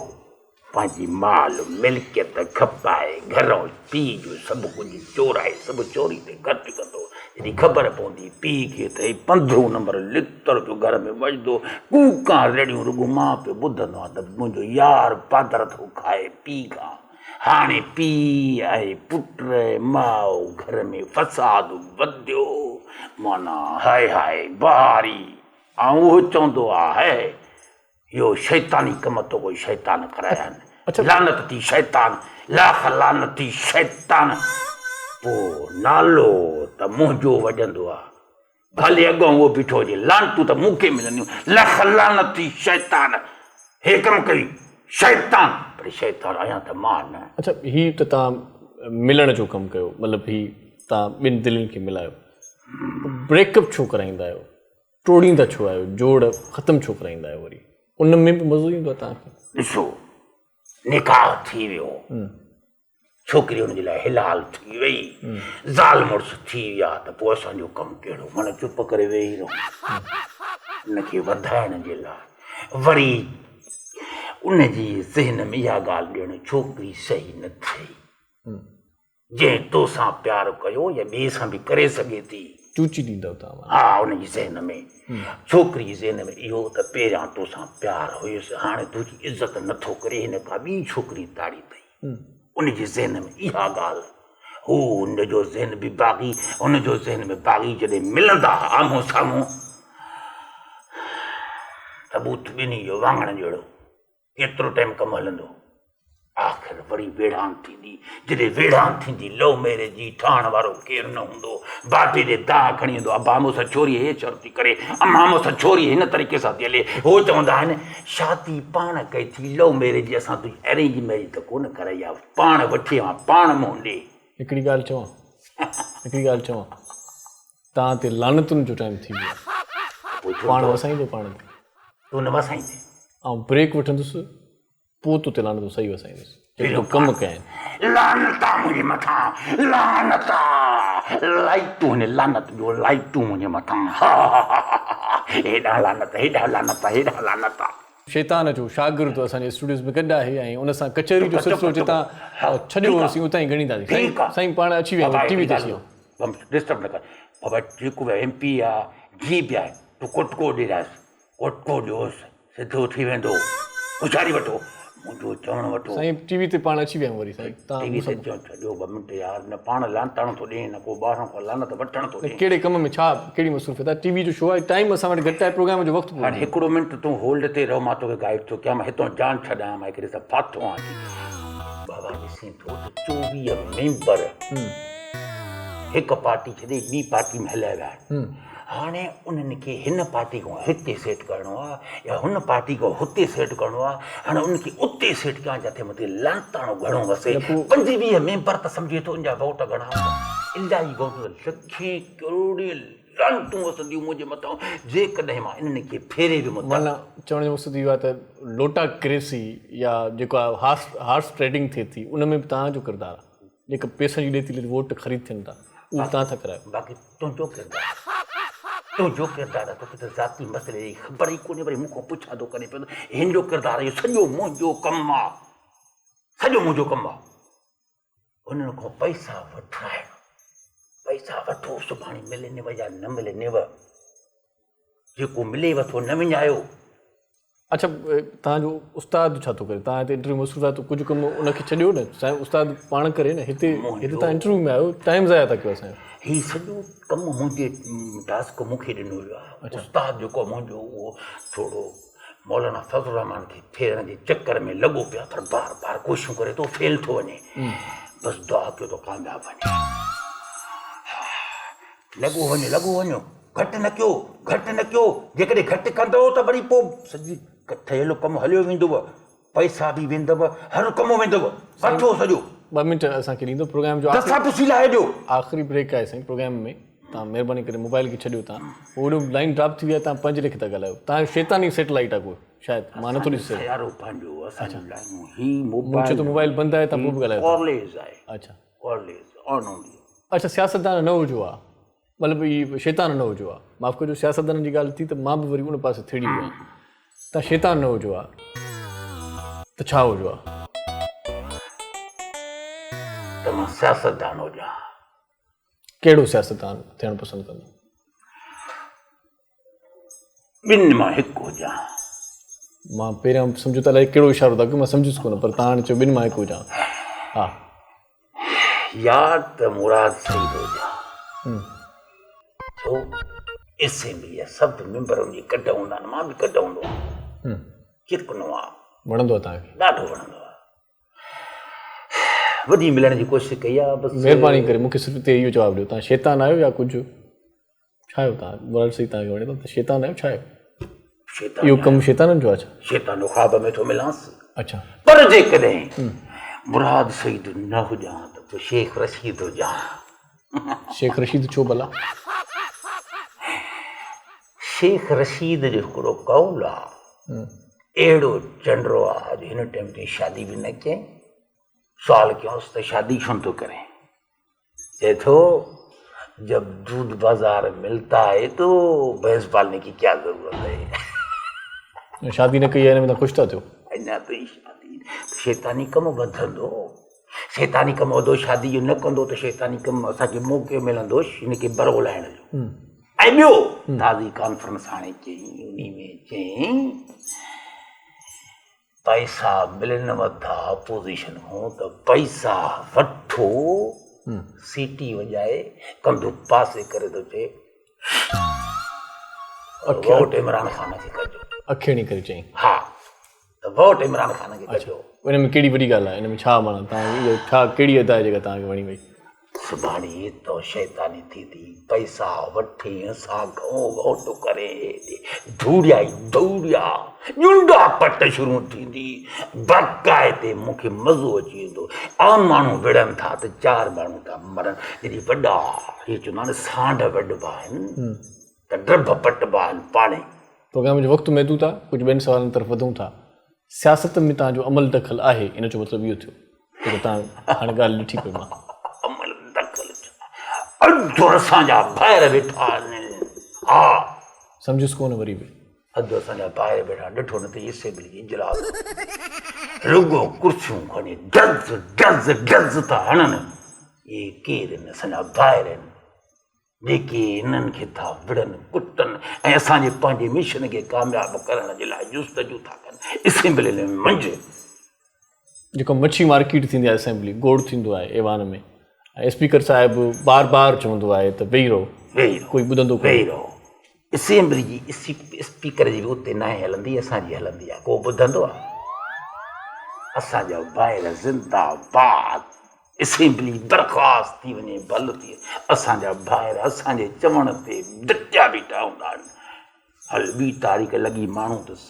پنهنجي مال ملڪيت کپائي گهرئون پيء جو سڀ ڪجهه چورائي سڀ چوري تي خرچ ڪندو. جڏهن خبر پوندي پيء کي ته هي پندرهون نمبر لتر پيو گهر ۾ وڄندو، ڪوڪان رڙيون رڳو مان پيو ٻڌندو آهيان ته منهنجو يار پادر ٿو کائي پيء کان. هاڻي پيء ۽ پٽ ماء گهر ۾ فساد وڌيو، معنيٰ هاء هاء بهاري آئون اهو چوندو آهي. اهو شيطاني ڪم تو ڪوئي شيطان ڪرايا آهن. لعنت ٿي شيطان، لاک لعنت ٿي شيطان. پوء نالو ته منهنجو وڄندو آ. ڀلي اڳئون اهو بيٺو هجي، لعنتون ته مون کي ملنديون. لک لعنت ٿي شيطان، هي ڪم ڪئي شيطان. پر شيطان آهيان ته مان نه. اڇا هي ته توهان ملڻ جو ڪم ڪيو، مطلب هي توهان ٻن دلين کي ملايو. بريڪ اپ ڇو ڪرائيندا آهيو؟ ٽوڙيندا ڇو آهيو؟ جوڙ ختم ڇو ڪرائيندا آهيو وري؟ ان ۾ به مزو ايندو آهي توهان کي؟ ڏسو نڪاح ٿي ويو، ڇوڪري ان جي لاء حلال ٿي وئي، زال مڙس ٿي ويا ته پوء اسان جو ڪم ڪهڙو؟ معنيٰ چپ ڪري ويهي رهون. ان کي وڌائڻ جي لاء وري ان جي ذهن ۾ اها ڳالهه ڏيڻ ڇوڪري صحيح نه ٿئي. جنهن تو سان پيار ڪيو يا ٻئي سان به ڪري سگهي ٿي. چوچي ڏيندؤ توهان معنيٰ. ها ان جي ذهن ۾، ڇوڪري جي ذهن ۾ اهو ته پهريان تو سان پيار هيس، هاڻي تنهنجي عزت نه ٿو ڪري، هن ڪا ٻي ڇوڪري تاڙي اٿئي. ان جي ذهن ۾ اها ڳالهه. هو هن جو ذهن به باغي، هن جو ذهن به باغي جڏهن ملندا آمهون سامهون ته ٻوٿ ٻنهي جو واڱڻ جهڙو. ڪيترو ٽائيم ڪم هلندو؟ آخر وري ويڙهاند ٿيندي. جڏهن ويڙهاند ٿيندي، لو ميريج جي ٺاهڻ وارو ڪير نه هوندو. بابي ڏي دانهن کڻي ايندو، ابا مون سان ڇوري هي شرط ٿي ڪري، امان مون سان ڇوري هن طريقي سان ٿي هلي. هو چوندا آهن، شادي پاڻ ڪئي ٿي، لو ميريج جي اسان تنهنجي ارينج ميريج ته ڪونه ڪرائي آ، پاڻ وٺي آن، پاڻ منهن ڏي. هڪڙي ڳالهه چوان، هڪڙي ڳالهه چوان، توهان تي لعنتن جو ٽائيم ٿي ويو آهي. پاڻ وسائيندو پاڻ تي. تون نه وسائيندين. آئون بريڪ وٺندس پوء تو تي لعنتون صحيح وسائيندس جيڪي تو ڪم ڪيا آهن. لعنت آ منهنجي مٿان لعنت آ لائيٽون هن لعنت جو لائيٽون منهنجي مٿان هاهاهاهاها هيڏانهن لعنت هيڏانهن لعنت هيڏانهن لعنت آ. شيطان جو شاگرد اسان جي اسٽوڊيوز ۾ گڏ آهي ۽ ان سان ڪچهري جو سلسلو جتان ڇڏيو هوسين اتان ئي ڳڻينداسين. سائين سائين پاڻ اچي ويا آهيون ٽي وي تي اچي ويا آهيون. ڊسٽرب نه ڪر بابا جيڪو به ايم پي آ جيئن به آهي تون ڪٽڪو ڏيرائيس ڪٽڪو ڏيوس سڌو ٿي ويندو هوشياري وٺو منهنجو چوڻ وٺو. سائين ٽي وي تي پاڻ اچي ويا آهيون وري سائين تان ٽي وي تي چوڻ ڇڏيو ٻه منٽ يار نه پاڻ لعنتاڻو ٿو ڏين نه ڪو ٻاهران ڪو لعنت وٺڻ ٿو ڏين. ڪهڙي ڪم ۾ ڇا ڪهڙي مصروفيت آهي ٽي وي جو شو آهي ٽائيم اسان وٽ گهٽ آهي پروگرام جو وقت پورو هاڻي هڪڙو منٽ تون هولڊ تي رهه مان توکي گائيڊ ٿو ڪيان مان هتان جان ڇڏايان مان هڪڙي سان ڦاٿو آهيان بابا ڏسين ٿو ته 24 ميمبر هڪ پارٽي ڇڏي ٻي پارٽي ۾ هليا ويا آهن هاڻي انهن کي هن پارٽي کان هتي سيٽ ڪرڻو آ يا هن پارٽي کان هتي سيٽ ڪرڻو آ هاڻي انهن کي اتي سيٽ ڪيان جتي مون تي لعنتاڻو گهڻو وسي 25 ميمبر ته سمجهي ٿو ان جا ووٽ گهڻا هوندا الائي ووٽ لکين ڪروڙين لعنتون وسنديون منهنجي مٿان جيڪڏهن مان انهن کي ڦيري ويم ته. معنيٰ چوڻ جو مقصد اهو آهي ته لوٽا ڪريسي يا جيڪا هارس ٽريڊنگ ٿئي ٿي ان ۾ به توهان جو ڪردار آ. جيڪا پئسن جي ڏيتي ليتي ووٽ خريد ٿين ٿا اهو به توهان ٿا ڪرايو. باقي تنهنجو ڪردار تنهنجو ڪردار آهي توکي ته ذاتي مسئلي جي خبر ئي ڪونهي وري مون کان پڇا ٿو ڪرين پيو ته هن جو ڪردار اهو سڄو منهنجو ڪم آ سڄو منهنجو ڪم آ انهن کان پئسا وٺرائڻ پئسا وٺو سڀاڻي ملنيو يا نه ملنيو جيڪو مليو ٿو نه وڃايو. اڇا توهان جو استاد ڇا ٿو ڪري؟ توهان هتي انٽرويو مصروف آهيو ته ڪجهه ڪم ان کي ڇڏيو نه سائين استاد پاڻ ڪري نه هتي هتي توهان انٽرويو ۾ آهيو ٽائيم ضايع ٿا ڪيو اسان جو. هي سڄو ڪم منهنجي ٽاسڪ مون کي ڏنو ويو آهي استاد جيڪو منهنجو اهو ٿورو مولانا فضل الرحمان کي ڦيرڻ جي چڪر ۾ لڳو پيو آهي پر بار بار ڪوششون ڪري ٿو فيل ٿو وڃي بس دعا ڪيو ته ڪامياب وڃي. لڳو وڃو لڳو وڃو گهٽ نه ڪيو گهٽ نه ڪيو جيڪڏهن گهٽ ڪندؤ ته وري پوء سڄي ٺهيل ڪم هليو ويندو پئسا به ويندو هر ڪم ويندو اٺو سڄو. ٻه منٽ اسان کي ڏيندو پروگرام جو دسا پسي لاهي ڏيو. آخري بريڪ آهي سائين پروگرام ۾ توهان مهرباني ڪري موبائل کي ڇڏيو توهان هوڏو لائين ڊراپ ٿي وئي آهي توهان پنهنجي ليکي ٿا ڳالهايو توهان جو شيطاني سيٽلائيٽ آهي ڪو شايد مان نٿو ڏسي سگهان. سيارو پنهنجو اسان جون لائينون هي مون چيو ته موبائل بند آهي توهان پوء به ڳالهايو ٿا. ڪارليز آهي اڇا. ڪارليز آن هوندي آهي. اڇا سياستدان نه هجو ها مطلب هي شيطان نه هجو ها معاف ڪجو سياستدانن جي ڳالهه ٿي ته مان به وري ان پاسي ٿڙي ويو آهيان تان شيطان نه هجو ها ته ڇا هجو ها؟ ته مان سياستدان هجان ها. ڪهڙو سياستدان ٿيڻ پسند ڪندو؟ ٻن مان هڪ هجان ها. مان پهريان سمجهيو ته الائي ڪهڙو اشارو ٿا ڪيو مان سمجهيس ڪونه پر تان هاڻي چيو ٻن مان هڪ هجان ها. يا ته مراد سعيد هجان. ڇو اسيمبلي جا سڀ ميمبر ان جي ڪڍ هوندا آهن، مان به ڪڍ هوندو آهيان. چڪنو آ. وڻندو آ توهان کي؟ ڏاڍو وڻندو آ. وڏي ملڻ جي ڪوشش ڪئي آ بس. مهرباني ڪري مون کي صرف هتي اهو جواب ڏيو توهان شيطان آهيو يا ڪجهه؟ ڇا آهيو توهان؟ مراد سعيد توهان کي وڻي ٿو ته شيطان آهيو ڇا آهيو؟ شيطان اهو ڪم شيطانن جو آهي ڇا؟ شيطان جو خواب ۾ ٿو ملانس. اڇا. پر جيڪڏهن مراد سعيد نه هجان ته پوء شيخ رشيد هجان. شيخ رشيد ڇو ڀلا؟ شيخ رشيد جو هڪڙو قول آ، اهڙو چنڊو آ جو هن ٽيم تائين شادي به نه ڪيائين. سوال ڪيونس ته شادي ڇو نٿو ڪرين؟ چئي ٿو، جب دودھ بازار ملتا هي تو ڀينس پالني ڪي ڪيا ضرورت هي. شادي نه ڪئي آهي ان ۾ توهان خوش ٿا ٿيو؟ اڃا تائين شادي ته شيطاني ڪم وڌندو، شيطاني ڪم وڌو شادي جو نه ڪندو ته شيطاني ڪم اسان کي موقعو ملندو هن کي برغلائڻ جو. ۽ ٻيو تازي ڪانفرنس هاڻي ڪيائين انهي ۾ چيائين پئسا ملنو ٿا اپوزيشن کان ته پئسا وٺو سيٽي وڄائي ڪنڌ پاسي ڪري ٿو چئي ووٽ عمران خان کي ڪجو. اکيڻي ڪري چئين. ها ته ووٽ عمران خان کي ڪجو. ان ۾ ڪهڙي وڏي ڳالهه آهي ان ۾ ڇا معنيٰ توهان کي اهو ڇا ڪهڙي ادا آهي جيڪا توهان کي وڻي وئي. سڀاڻي تو شيطاني ٿي ٿي پئسا وٺي اسان کان ووٽ ڪري ڌوڙيا ئي ڌوڙيا ڄنڊا پٽ شروع ٿيندي باقاعدي مون کي مزو اچي ويندو عام ماڻهو وڙهن ٿا ته چار ماڻهو ٿا مرن جڏهن وڏا هي چوندا آهن سانڍ وڍبا آهن ته ڊڀ پٽبا آهن پاڻي. پروگرام جو وقت محدود آهي ڪجهه ٻين سوالن طرف وڌون ٿا سياست ۾ توهان جو عمل دخل آهي ان جو مطلب اهو ٿيو جيڪو توهان هاڻي ڳالهه ڏٺي پئي مان. عمل دخل ڇا اڌ اسان جا ڀائر ويٺا آهن ها. سمجهيس ڪونه وري به. اڌ اسان جا ڀائر ويٺا آهن ڏٺو نه اٿئي اسيمبلي جي اجلاس رڳو ڪرسيون کڻي ڊز ڊز ڊز ٿا هڻن اهي ڪير آهن اسان جا ڀائر آهن. جيڪي هنن کي ٿا وڙهن ڪٽن ۽ اسان جي پنهنجي مشن کي ڪامياب ڪرڻ جي لاء جستجو ٿا ڪن اسيمبلين ۾ منجهه. جيڪو مڇي مارڪيٽ ٿيندي آهي اسيمبلي گوڙ ٿيندو آهي ايوان ۾ ۽ اسپيڪر صاحب بار بار چوندو آهي ته ويهي رهو ويهي رهو ڪوئي ٻڌندو ڪونهي ويهي رهو اسيمبلي جي اسپيڪر جي به اتي ناهي هلندي اسان جي هلندي آهي ڪو ٻڌندو آهي اسان جا ڀائر زنده باد. اسيمبلي برخاست ٿي وڃي ڀل ٿي اسان جا ڀائر اسان جي چوڻ تي ڊٽيا بيٺا هوندا آهن هل ٻي تاريخ لڳي ماڻهو اٿس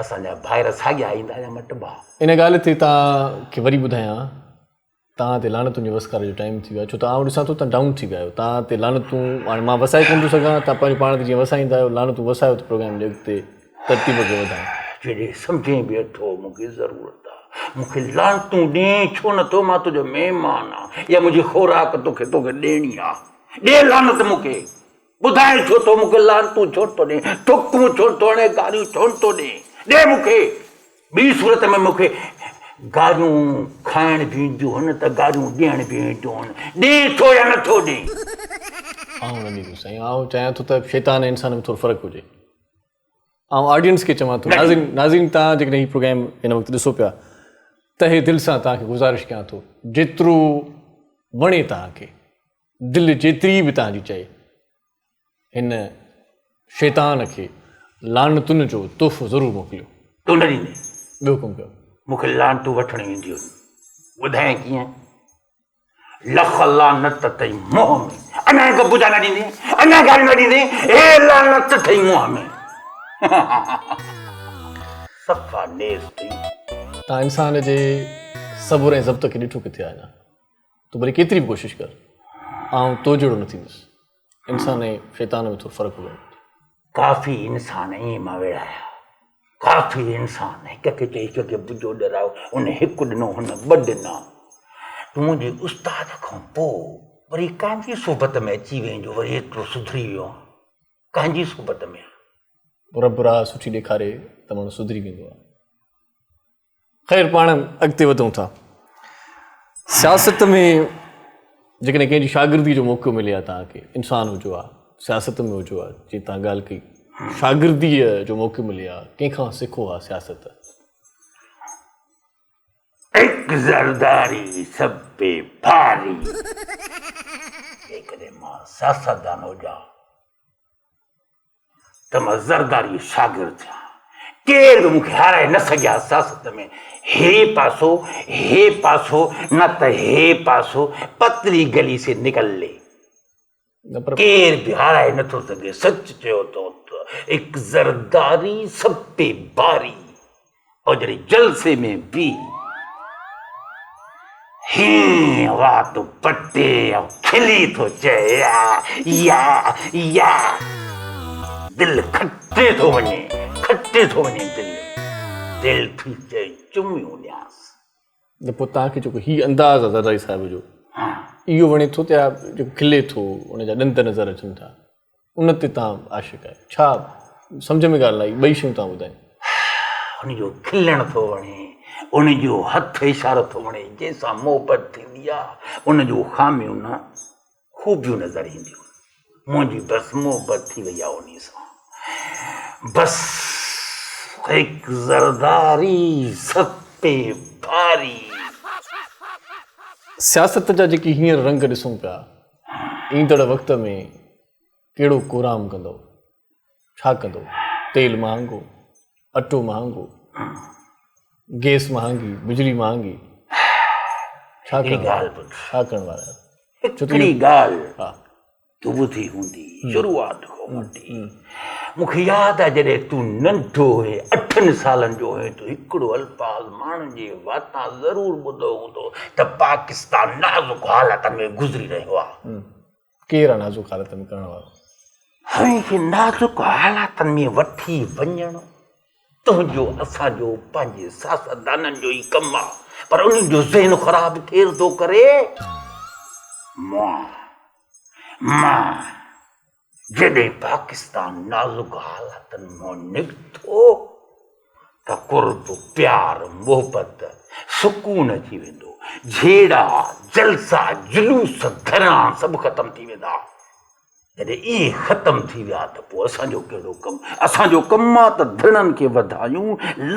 اسان جا ڀائر ساڳيا ايندا يا مٽبا. ان ڳالهه تي توهان کي وري ٻڌايان توهان تي لعنتن جي وسڪاري جو ٽائيم ٿي ويو آهي ڇو ته آئون ڏسان ٿو توهان ڊائون ٿي ويا آهيو توهان تي لعنتون هاڻي مان وسائي ڪونه ٿو سگهان توهان پنهنجو پاڻ تي جيئن وسائيندا آهيو لعنتون وسايو ته پروگرام جي اڳتي ترتيب کي وڌايان. جڏهن سمجهين به اٿو مون کي ضرورت آ. مون کي لعنتون ڏين ڇو نه ٿو مان تنهنجو مهمان آ يا منهنجي خوراڪ توکي توکي ڏيڻي آ. ڏي لعنت مون کي. ٻڌائين ڇو ٿو مون کي لعنتون ڇو ٿو ڏين ٿڪون ڇو ٿو هڻين گاريون ڇو نه ٿو ڏين. ڏي مون کي. ٻي صورت ۾ مون کي گاريون کائڻ به اينديون هن ته گاريون ڏيڻ به اينديون هن. ڏين ٿو يا نه ٿو ڏين. آئون نه ڏيندس سائين. آئون چاهيان ٿو ته شيطان ۽ انسان ۾ ٿورو فرق هجي. آئون آڊينس کي چوان ٿو ناظرين ناظرين توهان جيڪڏهن هي پروگرام هن وقت ڏسو پيا تهه دل سان توهان کي گذارش ڪيان ٿو جيترو وڻي توهان کي دل جيتري به توهان جي چئي هن شيطان کي لعنتن جو تحفو ضرور موڪليو. تون نه ڏيندين. ٻيو حڪم ڪيو. مون کي لعنتون وٺڻ اينديون آهن. ٻڌايان ڪيئن؟ لک لعنت اٿئي منهن ۾. اڃا هڪ پوڄا نه ڏيندين؟ اڃا گاريون نه ڏيندين؟ هي لعنت اٿئي منهن ۾. صفا نيست اٿئي. توهان انسان جي صبر ۽ ضبط کي ڏٺو ڪٿي آهي اڃا؟ تون ڀلي ڪيتري به ڪوشش ڪر، آئون تو جهڙو نه ٿيندس. انسان ۽ شيطان ۾ ٿورو فرق هجڻ گهرجي. ڪافي انسان ائين مان ويڙهايا. ڪافي انسان هڪ کي چئي هڪ کي بجو ڏرايو، ان هڪ ڏنو هن ٻه ڏنا. تون منهنجي استاد کان پوء وري ڪنهن جي صحبت ۾ اچي وئين جو وري ايترو سڌري ويو آن؟ ڪنهن جي صحبت ۾؟ رب راهه سٺي ڏيکاري ته ماڻهو سڌري ويندو آهي. خير پاڻ اڳتي وڌون ٿا. سياست ۾ جيڪڏهن ڪنهن جي شاگردي جو موقعو ملي ها توهان کي انسان هجو ها سياست ۾ هجو ها جيئن توهان ڳالهه ڪئي شاگردي جو موقعو ملي ها ڪنهن کان سکو ها سياست؟ هڪ زرداري سڀ پي ڀاري. جيڪڏهن مان سياستدان هجان ته مان زرداري جو شاگرد ٿيان. ڪير به مون کي هارائي نه سگهي ها سياست ۾. هي پاسو، هي پاسو، نه ته هي پاسو، پتلي گلي سي نڪل لي. ڪير به هارائي نه ٿو سگهي. سچ چيو اٿو ته هڪ زرداري سڀ تي باري. او جڏهن جلسي ۾ بيهي هيئن وات پٽي ۽ کلي ٿو چئي يا يا يا دل کٽي ٿو وڃي کٽي ٿو وڃي دل دل ٿي چئي چميون ڏيانس. ته پوء توهان کي جيڪو هي انداز آهي زرداري صاحب جو اهو وڻي ٿو ته يا جيڪو کلي ٿو ان جا ڏند نظر اچن ٿا ان تي توهان عاشق آهيو ڇا سمجهه ۾ ڳالهه نه آئي ٻئي شيون توهان ٻڌايون. ان جو کلڻ ٿو وڻي، ان جو هٿ اشارو ٿو وڻي، جنهن سان محبت ٿيندي آ، ان جون خاميون نه خوبيون نظر اينديون. منهنجي بس محبت ٿي وئي آ انهي سان. بس هڪ زرداري سڀ تي ڀاري. سياست جا جيڪي هينئر رنگ ڏسون پيا ايندڙ وقت ۾ ڪهڙو ڪورام ڪندؤ؟ ڇا ڪندؤ؟ تيل مهانگو، اٽو مهانگو، گئس مهانگي، بجلي مهانگي، ڇا ڪرڻ ڇا ڪرڻ وارا آهيو؟ هڪڙي ڳالهه تو ٻڌي هوندي شروعات کان وٺي مون کي ياد آهي جڏهن تون ننڍو هئين اٺن سالن جو هئين تو هڪڙو الفاظ ماڻهن جي واتان ضرور ٻڌو هوندو ته پاڪستان نازڪ حالتن ۾ گذري رهيو آهي. ڪير آهي نازڪ حالت ۾ ڪرڻ وارو؟ هن کي نازڪ حالاتن ۾ وٺي وڃڻ تنهنجو اسان جو پنهنجي سياستدانن جو ئي ڪم آهي پر انهن جو ذهن خراب ڪير ٿو ڪري؟ مان مان جڏهن پاڪستان نازڪ حالاتن مان نڪتو ته قرب، پيار، محبت، سڪون اچي ويندو، جهيڙا، جلسا، جلوس، ڌرڻا سڀ ختم ٿي ويندا. جڏهن اهي ختم ٿي ويا ته پوء اسان جو ڪهڙو ڪم؟ اسان جو ڪم آ ته ڌرڻن کي وڌايون،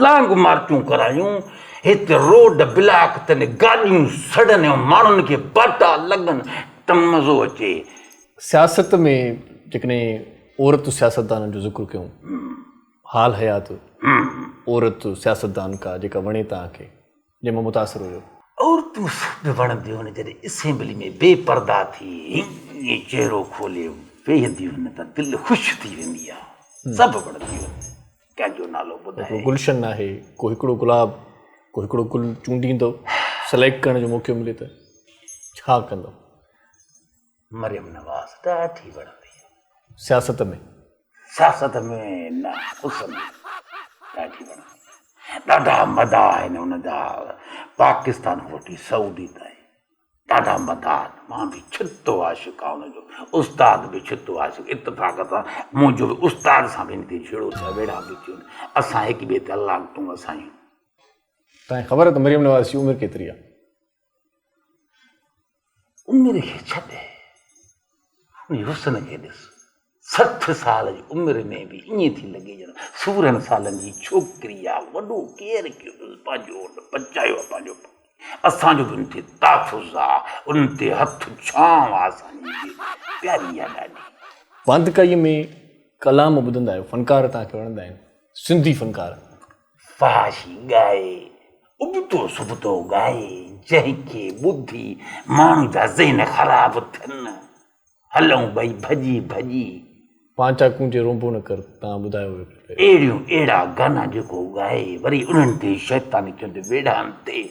لانگ مارچون ڪرايون، هت روڊ بلاڪ ٿين، گاڏيون سڙن ۽ ماڻهن کي باٽا لڳن ته مزو اچي. سياست ۾ جيڪڏهن عورت سياستدانن جو ذڪر ڪيون حال حيات عورت سياستدان ڪا جيڪا وڻي توهان کي جنهن مان متاثر هجو. عورتون سڀ وڻنديون هن جڏهن اسيمبلي ۾ بي پرده ٿي ائين چهرو کولي ويهنديون هن ته دل خوش ٿي ويندي آ سڀ وڻنديون هن ڪنهن جو نالو ٻڌائي. ڪو گلشن ناهي ڪو هڪڙو گلاب ڪو هڪڙو گل چونڊيندو سليڪٽ ڪرڻ جو موقعو ملي ته ڇا ڪندو. مريم نواز ڏاڍي وڻندي آ. سياست ۾؟ سياست ۾ نه حسن ۾ ڏاڍي وڻندي آ. ڏاڍا مداح آهن ان جا پاڪستان کان وٺي سعودي تائين ڏاڍا مداح آهن. مان به ڇتو عاشق آهيان ان جو استاد به ڇتو عاشق اتفاق سان منهنجو به استاد سان به هن تي جهيڙو ٿيو آهي ويڙها به ٿيون آهن اسان هڪ ٻئي تي الله تون اسان آهيون. توهان کي خبر آهي ته مريم نواز جي عمر ڪيتري آهي؟ عمر کي ڇڏ، ان جي حسن کي ڏس. 60 سال جي عمر ۾ به ائين ٿي لڳي ڄڻ سورهن سالن جي ڇوڪري آ. وڏو ڪير ڪيو اٿس پنهنجو ان بچايو آ پنهنجو پاڻ. اسان جو به ان تي تحفظ آ، ان تي هٿ ڇانو آ اسان جي به. پياري آ ڏاڍي. واندڪائيء ۾ ڪلام ٻڌندا آهيو؟ فنڪار توهان کي وڻندا آهن؟ سنڌي فنڪار. فحاشي ڳائي، ابتو سبتو ڳائي، جنهن کي ٻڌي ماڻهن جا ذهن خراب ٿين. هلون ٻئي ڀڄي ڀڄي. پانچا ڪونجي رونبو نه ڪر تان ٻڌايو ويو پيو. اهڙيون اهڙا گانا جيڪو ڳائي وري انهن تي شيطاني چوندي ويڙهان تي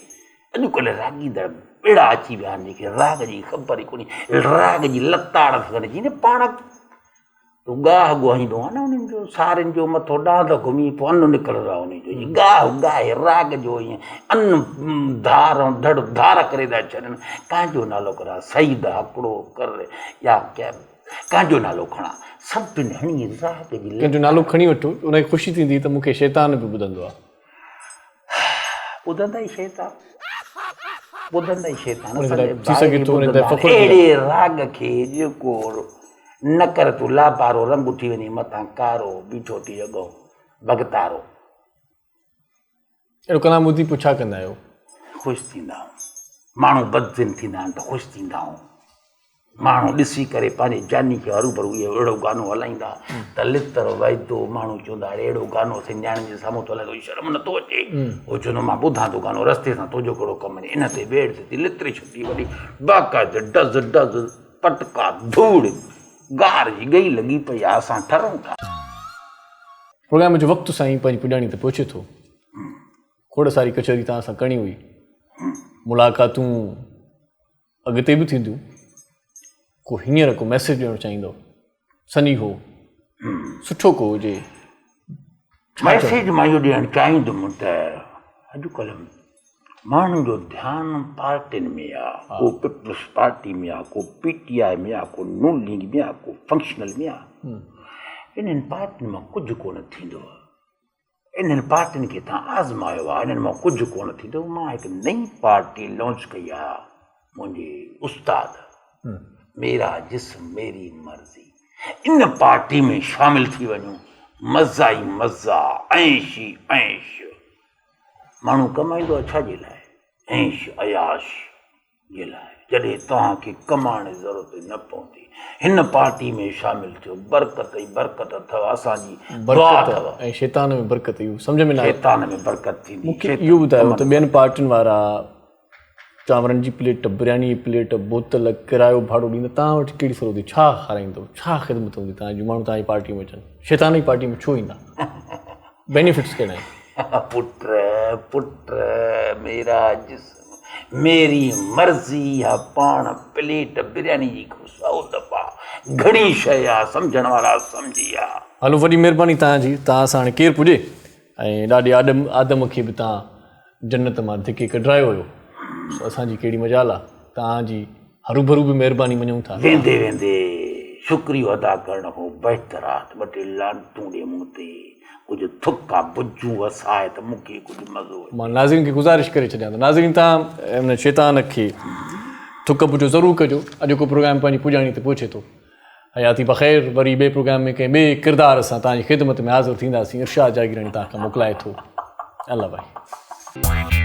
اڄڪلهه راڳيندڙ اهڙا اچي ويا آهن جيڪي راڳ جي خبر ئي ڪونهي راڳ جي لتاڙ ٿا ڪن جي نه پاڻ تو ڳاهه ڳوهائيندو آهي نه انهن جو سارين جو مٿو ڏاند گهمي پوء ان نڪرندو آهي انهن جو جي ڳاهه ڳائي راڳ جو ائين ان ڌار ۽ ڌڙ ڌار ڪري ٿا ڇڏن ڪنهن جو نالو ڪران سعيد هڪڙو ڪر يا ڪنهن جو نالو کڻان سڀن هڻي راڳ جي ڪنهن جو نالو کڻي وٺو ان کي خوشي ٿيندي ته مون کي شيطان به ٻڌندو آهي. ٻڌندا ئي شيطان ٻڌندا ئي شيطان ٿي سگهي ٿو ان تي فخر اهڙي راڳ کي جيڪو نه ڪر تون لابارو رنگ ٿي وڃي متان ڪارو بيٺو ٿي اڳو ڀڳتارو. اهڙو ڪلام ٻڌي پوء ڇا ڪندا آهيو؟ خوش ٿيندا آهيون. ماڻهو بدذهن ٿيندا آهن ته خوش ٿيندا آهيون. ماڻهو ڏسي ڪري پنهنجي جاني کي هروڀرو اهو اهڙو گانو هلائيندا ته لتر ويدو ماڻهو چوندا اڙي اهڙو گانو اسين نياڻين جي سامهون ٿو هلائين توکي شرم نٿو اچي هو چوندو مان ٻڌان ٿو گانو رستي سان تنهنجو ڪهڙو ڪم ان تي ويڙهه ٿئي ٿي لتري ڇٽي وڏي باقاعده ڊز ڊز پٽڪا ڌوڙ گار جي ڳئي لڳي پئي آ اسان ٺرون ٿا. پروگرام جو وقت سائين پنهنجي پڄاڻي تي پهچي ٿو. کوڙ ساري ڪچهري توهان سان ڪرڻي هئي. ملاقاتون اڳتي به ٿينديون. ڪو هينئر ڪو ميسيج ڏيڻ چاهيندو سنيهو سٺو ڪو هجي. ميسيج مان اهو ڏيڻ چاهيندم ته اڄڪلهه ماڻهن جو ڌيان پارٽين ۾ آ، ڪو پيپلز پارٽي ۾ آ، ڪو پي ٽي آء ۾ آ، ڪو نون ليگ ۾ آ، ڪو فنڪشنل ۾ آ. انهن پارٽين مان ڪجهه ڪونه ٿيندو. انهن پارٽين کي تان آزمايو آ، انهن مان ڪجهه ڪونه ٿيندو. مان هڪ نئين پارٽي لانچ ڪئي آ، منهنجي استاد ميرا جسم ميري مرضي. ان پارٽي ۾ شامل ٿي وڃو، مزا ئي مزا، عيش ئي عيش. ماڻهو ڪمائيندو آهي ڇا جي لاء؟ عيش عياش جي لاء. جڏهن توهان کي ڪمائڻ جي ضرورت نه پوندي. هن پارٽي ۾ شامل ٿيو، برڪت ئي برڪت اٿو، اسان جي دعا اٿو. برڪت ۽ شيطان ۾ برڪت اهو سمجهه ۾ نه آيو. شيطان ۾ برڪت ٿيندي. مون کي اهو ٻڌايو ته ٻين پارٽين وارا چانورن جي پليٽ، برياني جي پليٽ، بوتل، ڪرايو ڀاڙو ڏيندا، توهان وٽ ڪهڙي سر هوندي، ڇا کارائيندو، ڇا خدمت هوندي توهان جي، ماڻهو توهان جي پارٽي ۾ اچن، شيطان جي پارٽي ۾ ڇو ايندا، بينيفٽس ڪهڙا آهن؟ پٽ پٽ ميرا جسم ميري مرضي اها پاڻ پليٽ برياني جي کان سئو دفعا گهڻي شيء آ، سمجهڻ وارا سمجهي ويا. هلو وڏي مهرباني توهان جي، توهان سان هاڻي ڪير پڄي ۽ ڏاڏي آدم آدم کي به توهان جنت مان ڌڪي ڪڍرايو هيو سو اسان جي ڪهڙي مجال آ توهان جي هروڀرو به مهرباني مڃون ٿا. ويندي ويندي شڪريو ادا ڪرڻ کان بهتر آ ته ٻه ٽي لعنتون ڏي مون تي، ڪجهه ٿڪا بجون وساء ته مون کي ڪجهه مزو اچي. مان ناظرين کي گذارش ڪري ڇڏيان ته ناظرين توهان ان شيطان کي ٿڪ بجو ضرور ڪجو. اڄوڪو پروگرام پنهنجي پڄاڻي تي پهچي ٿو. حياتي بخير وري ٻئي پروگرام ۾ ڪنهن ٻئي ڪردار سان توهان جي خدمت ۾ حاضر ٿينداسين ارشاد جاگيراڻي توهان کان موڪلائي ٿو الله ڀائي.